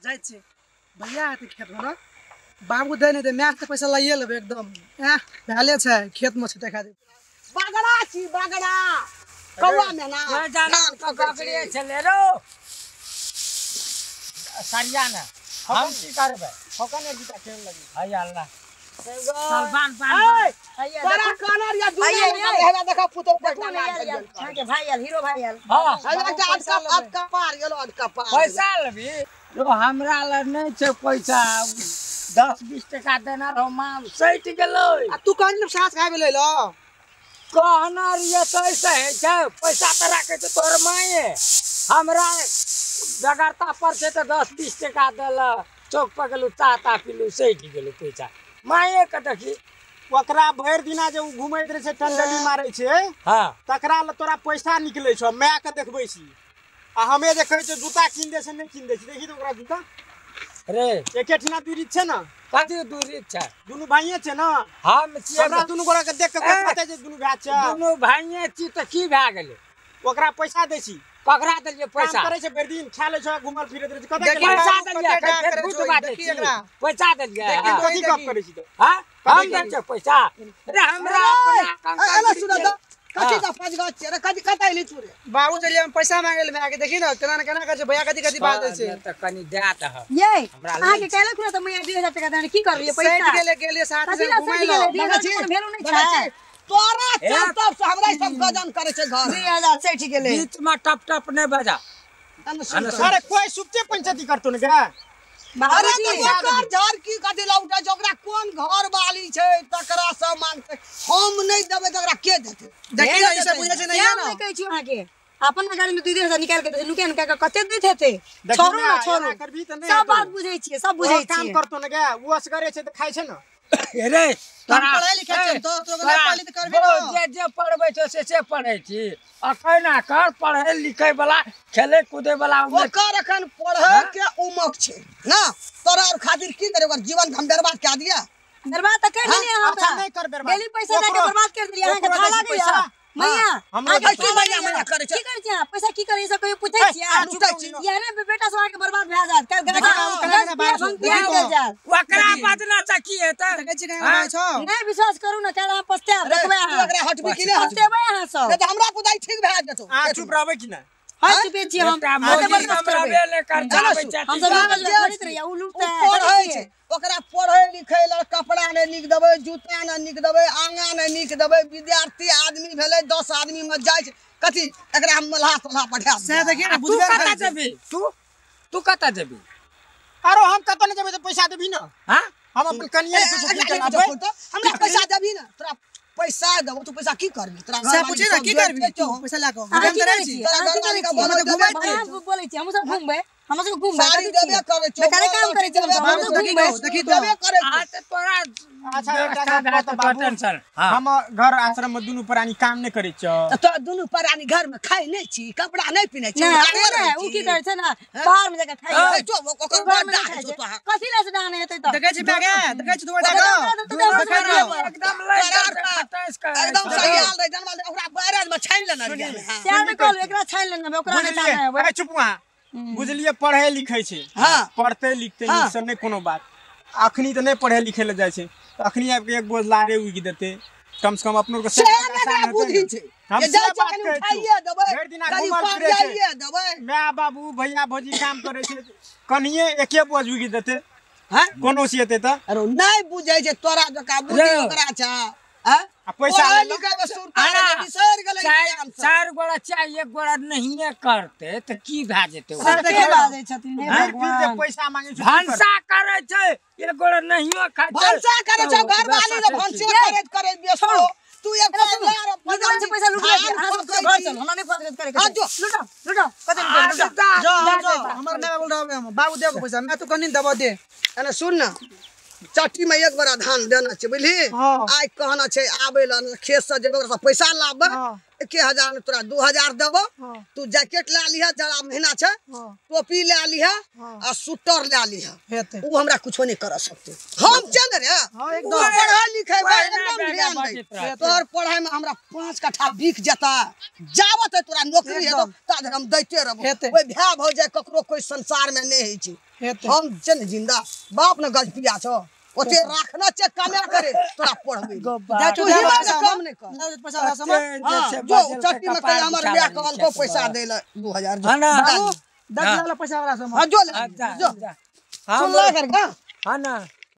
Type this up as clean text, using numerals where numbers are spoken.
जाइ छी भैया हेतै खेतमे ने बाबू दै नहि दे माय से पैसा लाइए लेबै एकदम भेले छै खेतमे छै देखा दे बगड़ा छी बगड़ा कौआ में ना ककड़े छलै रो सरिया ने हम की करबै होकने जूता केन लगी हाय अल्लाह चल बान बान तोरा कनर या दुनिया हेरा देखा पुतो देखू ने यार के भाई आयल हीरो भाई आयल हां अटका अटका पार गेलो अटका पार पैसा लेबी रो हमरा लग नहीं छै पैसा 10-20 टका देना रहो मां सटि गेलै आ तू कहनी ने साँझ खाइ गेलै ल कहना रहिए तो ऐसे है छै पैसा त राखे छै तोहर माये हमरा जगरता पर छै त 10-20 टका देल चौक पर गेलु चाह ता पीलु सटि गेलु पैसा माये के देखी ओकरा भरि दिना जे उ घुमैत रहै छै टंडली मारै छै हां तकरा ल तोरा पैसा निकलै छौ माय के देखबै छी आ हमे जे कहै छै जूता कीन दे से नहि कीन दे छी देखी त ओकरा जूता रे एके ठिना दूरी छै ना कथी दूरी छै दुनू भाइये छै ना हम छियै हमरा दुनू गोरा के देख के कोई पता छै दुनू भाय छै दुनू भाइये छी त की भए गेलै ओकरा पैसा दै छी ककरा देलियै पैसा काम करै छै भरि दिन खा लै छै घुमल फिरैत रहै छै कतऽ पैसा देलियै पैसा देलियै कथी गप करै छी त हां हम दै छै पैसा रे हमरा अपना एला सुन त कथी का पाँच गाछ छै रे कथी कतऽ एली तू रे बाबू चलिए हम पैसा मांगे ले माय के देखी ना केना केना करै छै भैया कथी कथी बात दै छै त कनी दे त ये अहाँ के कहलक ना त मैं 2000 टका देने की करलियै पैसा सटि गेलै गेलियै साथ से घुमै ल भेलू नहीं छै तोरा चलतब से हमरा सब गजन करे छै घर 2000 सटि गेलै बीच में टप टप नहीं बजा अरे कोई सुपते पंचायती करतो ने गे अरे तो ओकर घर की कथी ला उठै छै ओकरा कोन घर वाली छै तकरा से मांगते हम नहीं देबै तकरा के देतै देखी ना ई सब बुझै छै नहीं ना नहीं कहै छी अहाँ के अपन गाड़ी में 2000 निकाल के दे नुके नुका के कते दैत हेतै छोड़ू ना छोड़ू सब बात बुझै छियै सब बुझै छियै काम करतो ने गे ओ असगरे छै त खाइ छै ना रे तोरा पढ़ाई लिखाई छै तो तोरा पढ़ाई त करबी ना जे जे पढ़बै छै से पढ़ै छी अखन कर पढ़ै लिखै वाला खेले कूदे वाला ओकर अखन पढ़ै के उमक छै ना तोरा और खातिर की करे ओकर जीवन हम बर्बाद क दिया बर्बाद त कर देलियै अहाँ अच्छा नहीं कर बर्बाद डेली पैसा दे के बर्बाद कर देलियै अहाँ के था लागैया मैया हमरा की मैया मैया करे छै की करे छै पैसा की करे से कहियो पूछै छी लुटै छी या ने बेटा सब अहाँ के बर्बाद भए जात काल गधा ओकरा बदला छ की हेतै देखै छी केना छौ नहीं विश्वास करू ना काल अहाँ पछताएब देखबै अहाँ ओकरा हटबी की नै पछतेबै अहाँ सब नहीं त हमरा पुदाई ठीक भए जेतौ अहाँ चुप रहबै की नै हां चुपे छी हम बर्दाश्त करबै हम सब करैत रहियै उ लुटतै पढ़ै छै ओकरा पढ़ै लिखै ल कपड़ा नै नीक देबै जूता नै नीक देबै आंगा नै नीक देबै विद्यार्थी आदमी भेलै 10 आदमी में जाइ छै कथी एकरा हम मल्हा तल्हा पठा से देखी ना तू बुझबे कतऽ जेबी तू तू कतऽ जेबी अरे हम कतऽ नै जेबै त पैसा देबी ना हां हम अपन कनिया के कुछ कीन के लाबै हमरा पैसा देबी ना तोरा पैसा देबो तू पैसा की करबी तोरा से पूछी ना की करबी तू पैसा ला के हम त रहै छी तोरा घरवाली के बोलै छी हम सब घुमबै हम सब घुमबै साड़ी देबे करै छौ बेकारे काम करै छी हम सब घुमबै देखी देबे करै आ त तोरा अच्छा एकटा बात बाबू टेंशन हम घर आश्रम में दुनू प्राणी काम नहीं करै छौ त तो दुनू प्राणी घर में खाइ नहीं छी कपड़ा नहीं पिन्है छी नहीं उ की करै छै ना बाहर में जाके खाइ छै जो ओकर बड़ डाह छौ तोरा कथी ले से डाह नहीं हेतै त देखै छी बैगे देखै छी तोरा डाह एकदम लाइट एकदम सही आल रहे जनवाल ओकरा बैराज में छानि लेना रहियै सएह ने कहलु एकरा छानि लेना ओकरा नहि छानि अरे चुप वहाँ बुझलियै पढ़ै लिखै छै हां पढ़तै लिखतै नीक से नहीं कोनो बात अखनी त नहीं पढ़ै लिखै ले जाइ छै त अखनी आबि के एक बोझ लारे उगि देतै कम से कम अपनो के बुद्धि छै हम जे जाइ छै कनी उठाइए देबै भरि दिना कनी घुमल फिरै छै पानिये देबै my बाबू भैया भौजी काम करै छै कनिये एके बोझ उगि देतै हां कोनो से हेतै त अरे नहीं बुझै छै तोरा जका बुद्धि ओकरा छै हां आ पैसा पढ़ै लिखै के सुरता बिसरि गेलै ज्ञान सब चार गोड़ा चाय एक गोड़ा नहिए करते त की भए जेतै सर के बाजै छथिन हे फिर भगवान जे पैसा मांगै छै भनसा करै छै एक गोड़ा नहियो खाइ छै भनसा करै छै घरवाली ले भनसे करैत करैत बेसो तू एक लुटल छै पैसा लुटले छै अहाँ सब घर चलू हमरा नहीं फसगत करे के हां जो लुटो लुटो कते लुटो जा जा हमर माय बोल रहबै हम बाबू देबो पैसा मैं तू कनी देबो दे एने सुन ना चट्टी में एक बड़ा धान देना छै बुझली हां आइ कहना छै आबै ल खेत से जेबै ओकरा से पैसा लाबबै 1000 तोरा 2000 देबो। तू जैकेट ला लिहा, जरा महीना छै, टोपी ला लिहा आ स्वेटर ला लिहा। उ हमरा कुछो नहीं कर सकते। हम चल रे पढ़ाई लिखाई में एकदम ध्यान दे। तोहर पढ़ाई में हमरा 5 कट्ठा बिक जाता, जावत है तोरा नौकरी हेतो ता धर हम दैते रहबो। ओइ भाय भौजाई ककरो कोई संसार में नहीं होइ छै। हम चल जिंदा बाप ने गजपिया छो, ओते राखना छै कमा करे तोरा पढ़बे। तू हिम्मत से काम नहीं कर। जो चट्टी में कहे हमर बियाह कहल को पैसा दे ले 2000 जो। 10 वाला पैसा वाला समा। हां जो ले जो। सुन ले कर का। हां ना।